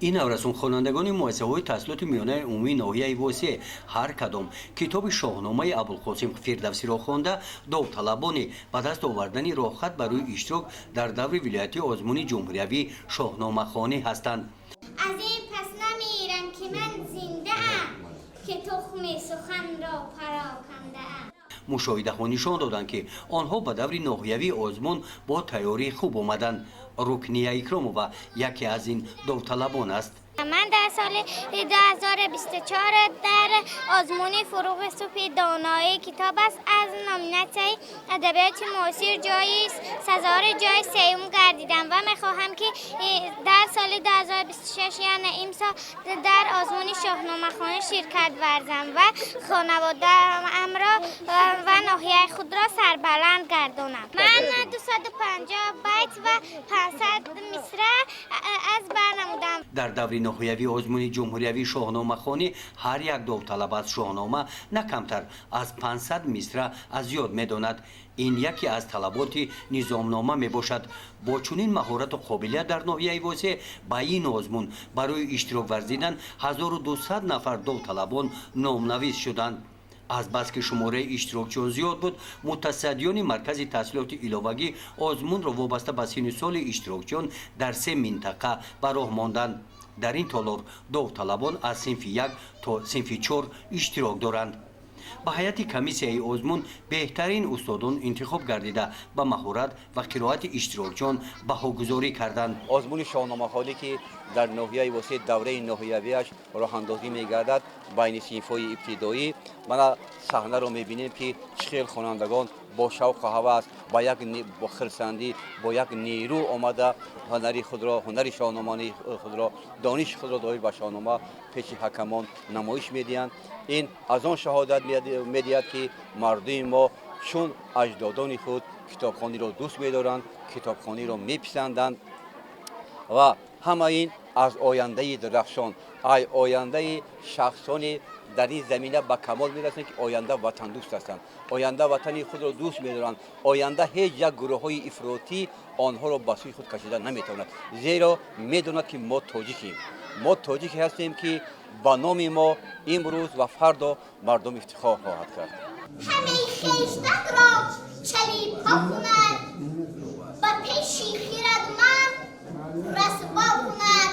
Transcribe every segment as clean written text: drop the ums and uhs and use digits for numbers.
Ин наврасон, хонандагони муассисаҳои таҳсилоти миёнаи умумии ноҳияи Восеъ, ҳар кадом китоби «Шоҳномаи Абулқосим Фирдавсиро хонда, довталабони ба даст овардани роҳхат барои иштирок дар даври вилоятии озмуни ҷумҳуриявии шоҳномахонӣ ҳастанд. Аз ин пас намирам, ки ман зиндаам, ки тухми суханро парокандаам. Мушоҳидаҳо нишон доданд, ки онҳо ба даври ноҳиявии озмун бо тайёрии хуб омаданд. Рукния Икромова яке аз ин довталабон аст. Ман дар соли 2024 дар озмуни «Фурӯғи субҳи доноӣ китоб аст» аз номинатсияи адабиёти муосир ҷои сазовори ҷои сеюм гардидам ва мехоҳам, ки дар соли 2026, яъне имсол, дар озмуни шоҳномахонӣ ширкат варзам ва хонаводаамро ва ноҳияи худро сарбаланд гардонам. Ман 250 байт ва 500 мисра аз бар намудам. Дар даври ноҳиявии озмуни ҷумҳуриявии шоҳномахонӣ ҳар як довталаб аз «Шоҳнома» на камтар аз 500 мисра аз ёд медонад. Ин яке аз талаботи низомнома мебошад. Бо чунин маҳорату қобилият дар ноҳияи Восеъ ба ин озмун барои иштирок варзидан 1200 нафар довталабон номнавис шуданд. Азбаски шумораи иштирокчиён зиёд буд, мутасаддиёни маркази таҳсилоти иловагӣ озмунро вобаста ба синну соли иштирокчиён дар се минтақа ба роҳ монданд. Дар ин толор довталабон аз синфи як то синфи чор иштирок доранд. Ба ҳайати комиссияи озмун беҳтарин устодон интихоб гардида, ба маҳорат ва қироати иштирокчиён баҳогузорӣ карданд. Озмуни шоҳномахонӣ, ки дар ноҳияи Восеъ давраи ноҳиявиаш роҳандозӣ мегардад байни синфҳои ибтидоӣ, мана саҳнаро мебинем, ки чӣ хел хонандагон бо шавқу ҳавас, ба як бо хирсандӣ, бо як нерӯ омада, ҳунари худро, ҳунари шоҳномаи худро, дониши худро доир ба Шоҳнома пеши ҳакамон намоиш медиҳанд. Ин аз он шаҳодат медиҳад, ки мардуми мо чун аҷдодони худ китобхониро дӯст медоранд, китобхониро меписанданд ва ҳама ин аз ояндаи дурахшон, ай ояндаи шахсоне дар ин замина ба камол мерасанд, ки оянда ватандӯст ҳастанд, оянда ватани худро дӯст медоранд. Оянда ҳеҷ як гурӯҳҳои ифротӣ онҳоро ба сӯи худ кашида наметавонад, зеро медонад, ки мо тоҷикем. Мо тоҷике ҳастем, ки ба номи мо имрӯз ва фардо мардум ифтихор хоҳад кард. Ҳамаи хештанро чалипо кунад, ба пеши хирадманд расво кунад.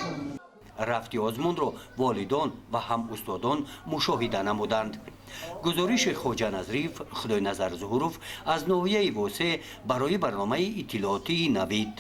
Рафти озмунро волидон ва ҳам устодон мушоҳида намуданд. Гузориши Хоҷа Назриев, Худойназар Зуҳуров аз ноҳияи Восеъ барои барномаи иттилоотии «Навид».